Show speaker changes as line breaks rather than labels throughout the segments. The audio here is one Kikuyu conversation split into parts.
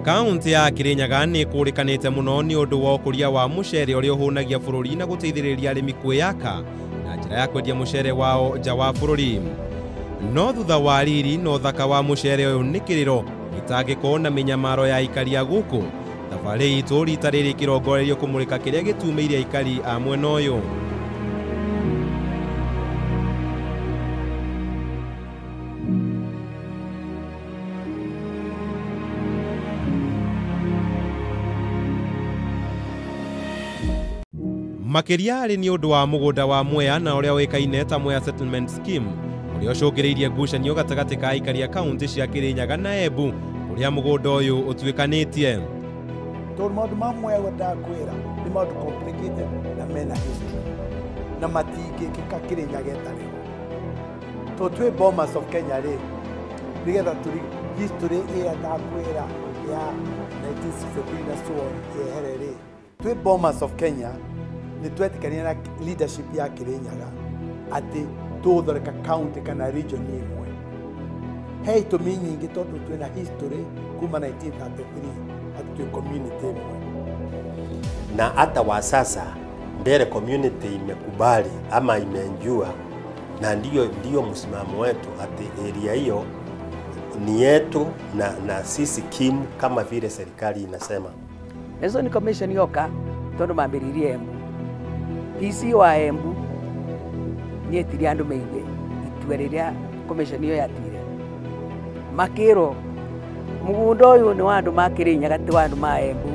Kaunti ya Kirinyaga nĩ kũrĩkanĩte mũno nĩ ũndũ wa ũkũria wa mũcere ũrĩa ũhũnagia bũrũri na gũteithĩrĩria arĩmi kwĩyaka na njĩra ya kwendia mũcere wao nja wa bũrũri. No thutha wa riri na ũthaka wa mũcere ũyũ nĩ kĩrĩro mĩtangĩko na mĩnyamaro ya aikari a gũkũ. Thabarĩ itũ rita rĩrĩ kĩrongoreirio kũmũrĩka kĩrĩa gĩtumĩire aikari a mwena ũyũ. Makĩria arĩ nĩ ũndũ wa mũgũnda wa Mwea na ũrĩa ũĩkaine ta Mwea Settlement Scheme ũrĩa ũcũngĩrĩirie ngucanio gatagatĩ ka aikari a kaunti cia Kirinyaga na Embu ũrĩa mũgũnda ũyũ ũtuĩkanĩtie.
Tondũ maũndũ ma Mwea ndakwĩra nĩ maũndũ complicated na mena history na matingĩkĩka Kirinyaga ĩtarĩ ho. Tondũ twĩ Bomas of Kenya rĩ, nĩgetha tũri history ĩrĩa ndakwĩra ya 1963 na so on yehere rĩ, twĩ Bomas of Kenya nĩ twetĩkanire na leadership ya Kirinyaga atĩ tũgũthondeka county kana region ĩmwe. He itũmi nyingĩ tondũ twĩna history kuma 1933 atĩ twĩ community ĩmwe.
Na hata wa sasa mbele community imekubali ama imejua, na ndio msimamo wetu ati area hiyo ni yetu na sisi kimu kama vile serikali inasema.
Nazo ni commission yoka tondu mambiririe Embu. PC wa Embu nietirie andu meigue itua riria commission iyo yatuire. Makirwo mugunda uyu ni wa andu ma Kirinyaga ti wa andu ma Embu.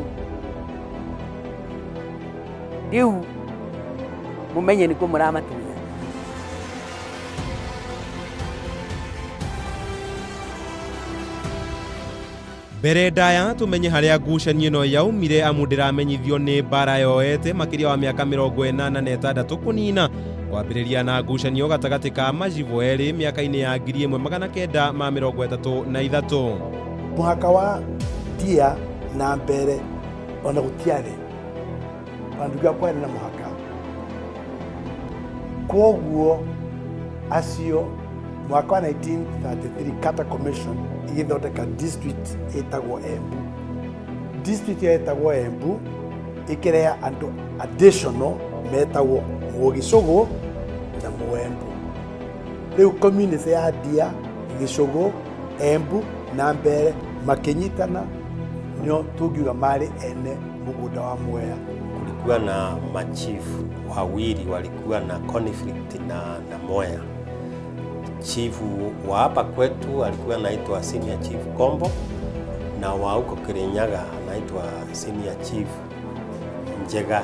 Riu mumenye nikuo muramatunya.
Mbere ndaya tumenye harĩa ngucanio ĩno yaumire amu ndĩramenyithio nĩ mbara yoete makĩria wa mĩaka 86 kũnina kwambĩrĩria na ngucanio gatagatĩ ka majibu erĩ mĩaka-inĩ ya 1933.
Mũhaka wa Ndia na Mbere ona gũtiarĩ andũ kwarĩ na mũhaka, kwoguo acio mwaka wa 1933 Carter Commission igĩthondeka district ĩtagwo Embu. District ĩyo ĩtagwo Embu ĩkĩrehe andũ additional metagwo Mũgĩcũgũ na Mũembu. Rĩu community ya Ndia, Gĩcũgũ, Embu na Mbere makĩnyitana, nĩo tũngiuga marĩ ene mũgũnda wa Mwea.
Kulikuwa na machifu wawili walikuwa na conflict na Mwea. Chifu wa hapa kwetu alikuwa anaitwa Senior Chief Kombo, na wa huko Kirinyaga anaitwa Senior Chief Njega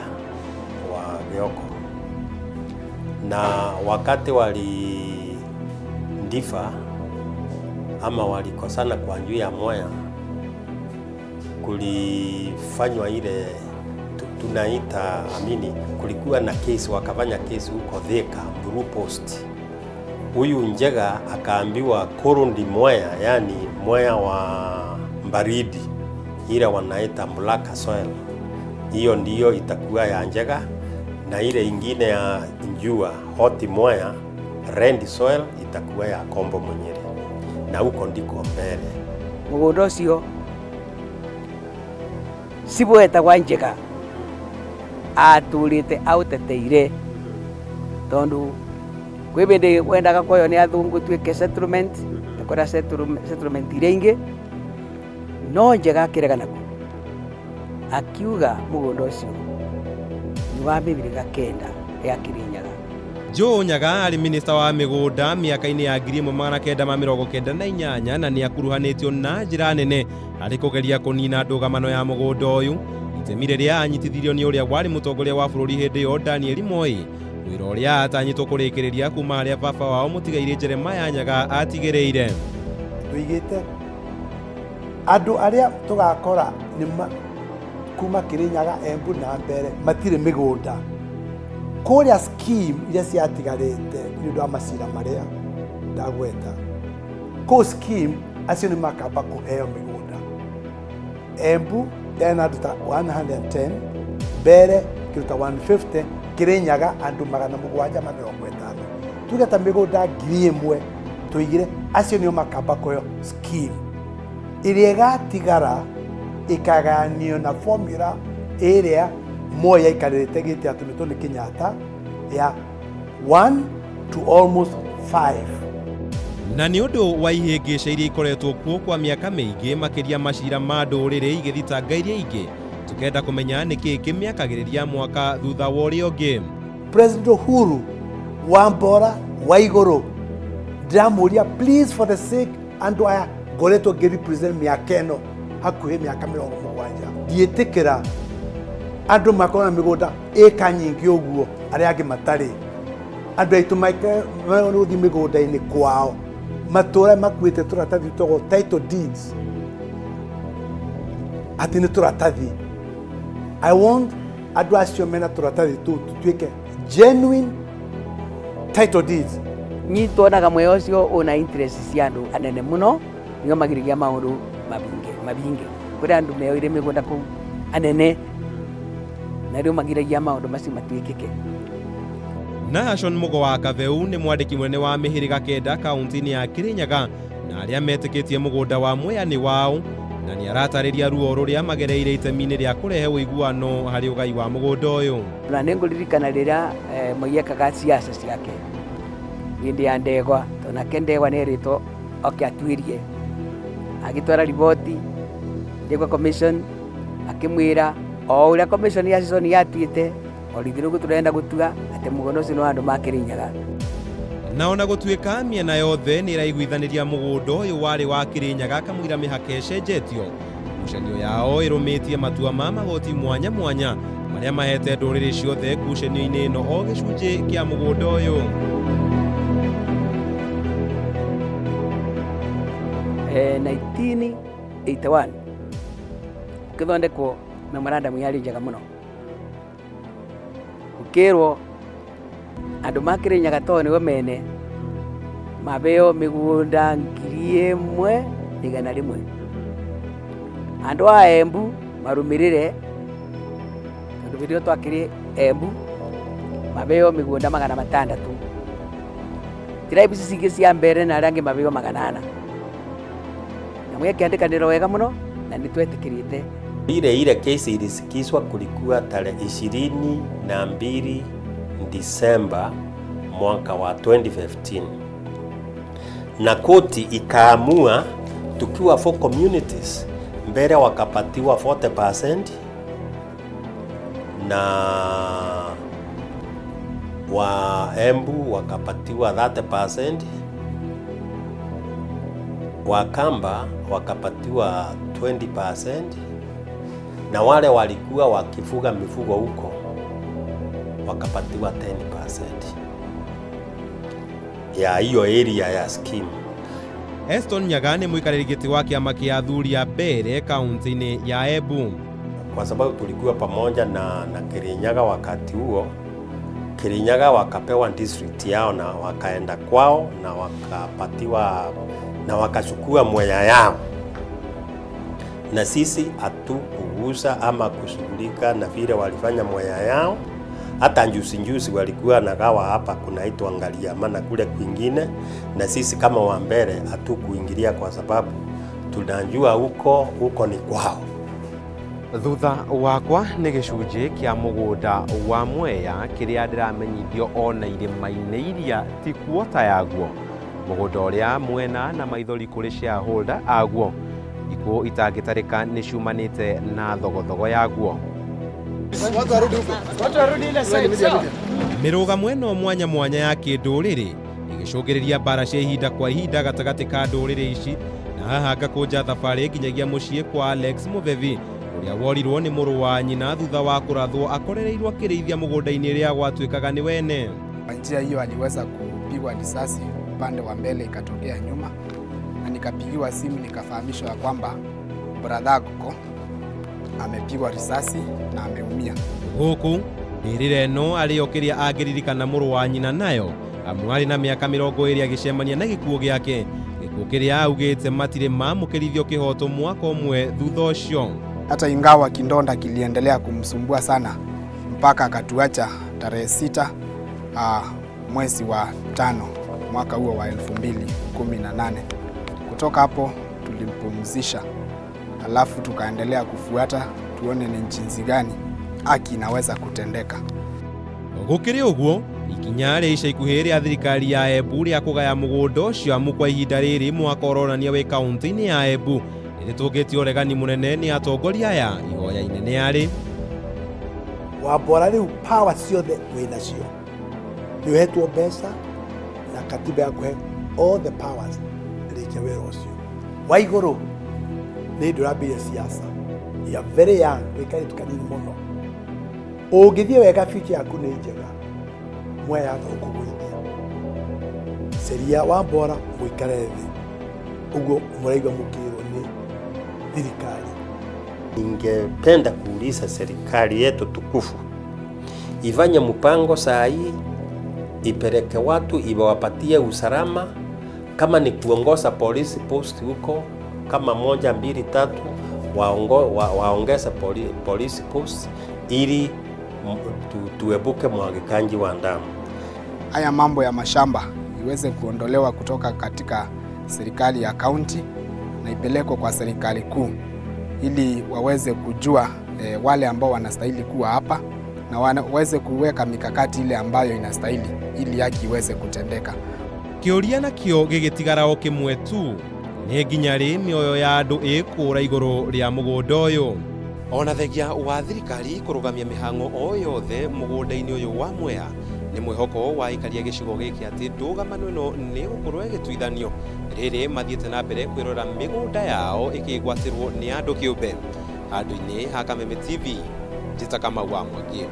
wa Gioko. Na wakati walindifa ama walikosana kwa njia ya Mwea, kulifanywa ile tunaita amini, kulikuwa na kesi, wakafanya kesi huko Thika Blue Post. Huyu Njega akaambiwa Korundi Mwea, yani Mwea wa mbaridi, ile wanaita black soil, hiyo ndiyo itakuwa ya Njega, na ile ingine ya Njua hot Mwea red soil itakuwa ya Kombo mwenyewe, na huko ndiko mbele.
Mũgũnda ũcio cibũ etagwa Njega atũrĩte aũteteire tondũ kwĩ bĩndĩ wendaga kwoywo nĩ athũngũ tuĩke settlement na kũrĩa settlement iria ingĩ, no Njega akĩrega nakuo akiuga mũgũnda ũcio nĩ wa mĩhĩrĩga kenda ya Kirinyaga.
Joe Nyaga arĩ minista wa mĩgũnda mĩaka-inĩ ya 1998 na nĩ akuruhanĩtio na njĩra nene harĩ kũgeria kũnina ndũgamano ya mũgũnda ũyũ, itemi rĩrĩa anyitithirio nĩ ũrĩa warĩ mũtongoria wa bũrũri hĩndĩ ĩyo Daniel Moi, wĩra ũrĩa atanyĩtwo kũrĩkĩrĩria kuma harĩa baba wao mũtigairĩ Jeremiah Nyaga atigĩrĩire.
Tuigĩte andũ arĩa tũgakora nĩ kuma Kirinyaga, Embu na Mbere matirĩ mĩgũnda. Kũrĩa scheme iria ciatigarĩte nĩ ũndũ wa macira marĩa ndagweta, kũu scheme acio nĩ makamba kũheo mĩgũnda. Embu yarĩ na andũ ta 110, Mbere kĩndũ ta 150, Kirinyaga andũ 750. Tuge ta mĩgũnda 1000 tũigire acio nĩo makamba kũheo scheme. Ĩrĩa ĩgatigara Ikagayanio na formula ĩrĩa Moi aikarĩte gĩtĩ atũmĩtwo nĩ Kenyatta ya 1 to almost 5.
Na nĩ ũndũ wa ihĩngĩca iria ikoretwo kuo kwa mĩaka mĩingĩ makĩria macira ma ndũrĩrĩ igĩthitanga iria ingĩ, tukenda kũmenya nĩkĩĩ kĩmĩakagĩrĩria mwaka thutha wa ũrĩa ũngĩ.
President Uhuru wa Mbora wa igũrũ ndĩramũria please for the sake andũ aya ngoretwo ngĩrepresent mĩaka ĩno hakuhĩ mĩaka 70 ndiĩtĩkĩra andũ makorwo na mĩgũnda ĩka nyingĩ ũguo arĩa angĩ matarĩ. Andũ aitũ maikare mĩgũnda-inĩ kwao matũra makuĩte tũratathi twĩtagwo title deeds atĩ nĩ tũratathi. I want andũ acio mena tũratathi tũu tũtuĩke genuine title deeds.
Nyi tuonaga Mwea ũcio una interest cia andũ anene mũno nĩo magirigia maũndũ mabinge kũrĩ andũ meoire mĩgũnda kũu anene na rĩu magiragia maũndũ macio matuĩkĩke.
Nahashon Mugo wa Kaveu nĩ mwandĩki mũnene wa mĩhĩrĩga 9 kaunti-inĩ ya Kirinyaga na arĩa metĩkĩtie mũgũnda wa Mwea nĩ wao, na nĩ aratarĩria ruo rũrĩa magereire itemi-inĩ rĩa kũrehe ũiguano harĩ ũgai wa mũgũnda ũyũ.
Na nĩngũririkana rĩrĩa Moi ekaga ciaca ciake hĩndĩ ya Ndegwa, tondũ nake Ndegwa nĩerĩtwo oke atuĩrie, agĩtwara riboti Ndegwa Commission akĩmwĩra o ũrĩa commission ya Sisson yatuĩte orithĩ nĩguo tũrenda gũtua atĩ mũgũnda ũcio nĩ wa andũ ma Kirinyaga.
Na ona gũtuĩka mĩena yothe nĩ ĩraiguithanĩria mũgũnda ũyũ warĩ wa Kirinyaga kamũira mĩhaka ĩcenjetio, ngucanio yao ĩrũmĩtie matua ma magoti mwanya mwanya marĩa mahete ndũrĩrĩ ciothe ngucanio-inĩ ĩno o gĩcunjĩ kĩa mũgũnda ũyũ.
1981 gũkĩthondekwo memorandum yarĩ njega mũno, gũkĩrwo andũ ma Kirinyaga to nĩo mene mabeo mĩgũnda 1,100, andũ a Embu marũmĩrĩre tondũ hĩndĩ ĩyo twakĩrĩ Embu mabeo mĩgũnda 600, tribes ici ingĩ cia mbere na arĩa angĩ mabeo 400. Na mwekĩandĩkanĩro wega mũno na nĩtwetĩkĩrĩte.
Ile kesi ilisikizwa kulikuwa tarehe 22 Disemba mwaka wa 2015, na koti ikaamua tukiwa 4 communities mbele wakapatiwa 40% na wa Embu wakapatiwa 30%, wa Kamba wakapatiwa 20%, na wale walikuwa wakifuga mifugo huko wakapatiwa 10% ya hiyo area ya scheme.
Eston Nyaga nĩ mũikarĩri gĩtĩ wa kĩama kĩa athuri a Mbere kaunti-inĩ ya Embu.
Kwa sababu tulikuwa pamoja na Kirinyaga wakati huo, Kirinyaga wakapewa district yao na wakaenda kwao na wakapatiwa na wakachukua Mwea yao, na sisi hatukugusa ama kushughulika na vile walifanya Mwea yao. Hata njusi walikuwa nagawa hapa kunaitwa Ngaliama na kule kwingine, na sisi kama wa Mbere hatukuingilia kwa sababu tunajua huko ni kwao.
Thutha wakwa nĩ gĩcunjĩ kĩa mũgũnda wa Mwea kĩrĩa ndĩramenyithio ona irĩma-inĩ iria ti kuota yaguo, mũgũnda ũrĩa mwena na maithori kũrĩ shareholder aguo, ikuũ itangĩtarĩka nĩ ciumanĩte na thogothogo yaguo. Mĩrũgamo ĩno mwanya mwanya ya kĩndũrĩrĩ ĩgĩcũngĩrĩria mbara cia ihinda kwa ihinda gatagatĩ ka ndũrĩrĩ ici, na haha ngakũnja thabarĩ nginyagia mũciĩ kwa Alex Muvevi ũrĩa worirwo nĩ mũrũ wa nyina thutha wa kũrathwo akorereirwo akĩrĩithia mũgũnda-inĩ ũrĩa gwatuĩkaga nĩ wene.
Kwa njia hiyo aliweza kupigwa risasi upande wa mbele ikatokea nyuma, na nikapigiwa simu nikafahamishwa kwamba brother yako amepigwa risasi na ameumia.
Gũkũ ndĩrĩra ĩno arĩo kĩrĩa angĩririkana mũrũ wa nyina nayo amu arĩ na mĩaka 20 agĩcemania na gĩkuũ gĩake, gĩkuũ kĩrĩa augĩte matirĩ mamũkĩrithio kĩhoto mwaka ũmwe thutha ũcio.
Hata ingawa kidonda kiliendelea kumsumbua sana mpaka akatuacha tarehe 6 mwezi wa 5 mwaka huo wa 2018. Kutoka hapo tulimpumzisha Alafu tukaendelea kufuata tuone ni jinsi gani haki inaweza kutendeka.
Gũkĩrĩ ũguo, ikinya rĩa ica ikuhĩ rĩa thirikari ya Embu rĩa kũgaya mũgũnda ũcio amu kwa ihinda rĩrĩ mwaka ũronania wĩ kaunti-inĩ ya Embu nĩrĩtũngĩtie ũregani mũnene nĩ atongoria aya. Ihoya inene arĩ
Wambora rĩu power ciothe wĩnacio, nĩ ũhetwo mbeca na katiba ya kũhe all the powers, rĩkia wĩra ũcio wa igũrũ. Nĩ hĩndĩ ũrambĩrĩria siasa, you are very young, wĩ kairĩtu kanini mũno, ũngĩthiĩ wega future yaku nĩ njega. Mwea yahota gũkũgũithia ceria. Wambora, mũikare thĩ ũguo mũraigua mũkĩrwo nĩ thirikari.
Ningependa kuuliza serikali yetu tukufu ifanye mpango saa hii, ipeleke watu iwapatie usalama, kama ni kuongoza polisi post huko kama moja, mbili, tatu, waongeze polisi post ili tuepuke mwagikaji wa damu.
Haya mambo ya mashamba iweze kuondolewa kutoka katika serikali ya kaunti na ipelekwe kwa serikali kuu ili waweze kujua wale ambao wanastahili kuwa hapa na waweze kuweka mikakati ile ambayo inastahili ili haki iweze kutendeka.
Kĩũria nakĩo gĩgĩtigara o kĩmwe tu, nĩ nginya rĩ mĩoyo ya andũ ĩkũra igũrũ rĩa mũgũnda ũyũ? Ona thengia wa thirikari kũrũgamia mĩhang'o o yothe mũgũnda-inĩ ũyũ wa Mwea, nĩ mwĩhoko wa aikaria gĩcigo gĩkĩ atĩ ndũgamano ĩno nĩ gũkorwo ĩgĩtuithanio rĩrĩ mathiĩte na mbere kwĩrora mĩgũnda yao ĩkĩgwatĩrwo nĩ andũ kĩũmbe. Handũ-inĩ ha Kameme TV, njĩta Kamau wa Mwangi.